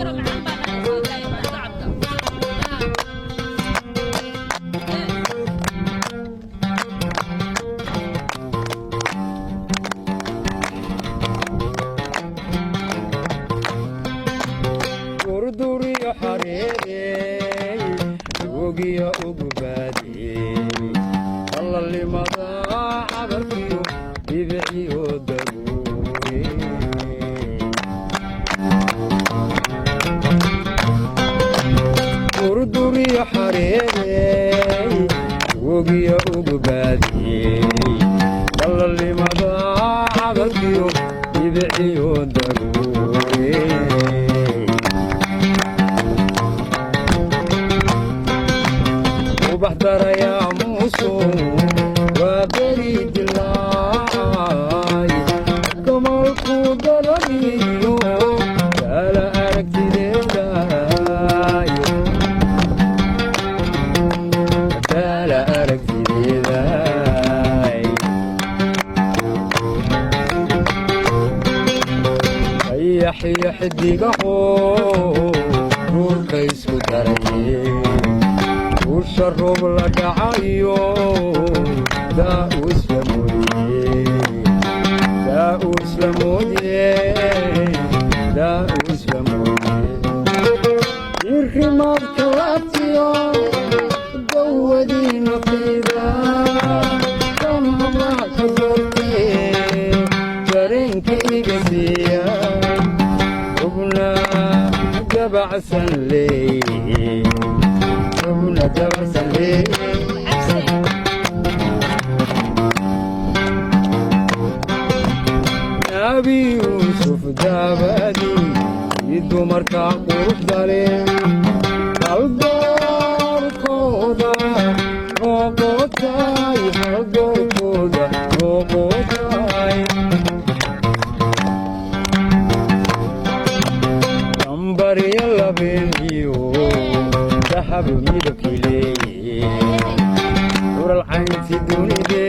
Yaroo macaan baa nahay, sii daaya bal sacabka. Yes. Durduriyo xareedey, wogiyo ugubaadey, allalimada cabarkiyo dhibiciyo daruure. Durduriyo xareedey, wogiyo ugubaadey, allalimada cabarkiyo dhibiciyo daruure. Ubax darayaa muusu waa beri dilaacay, gamalku daraniyo daala aragtideeday, daala aragtideeday. Dayaxiyo xidigaho ruurka isku daray, usha roob la dhacayo, daa uu isla mooye, daa uu isla mooye, daa uu isla mooye. Irimaadka laabtiyo dawadii naftayda, kan hablaha ka doortee, dareenka iga siiya, xubna dabacsan leey, xubna dabacsan leey. Cabse. Nabi Yuusuf daabadii i dumarka quruxda leh, haldoorkooda noqotay, haldoorkooda noqotay. Dambaryo labeen iyo dahab midabkii leeye, ural caynti dunide.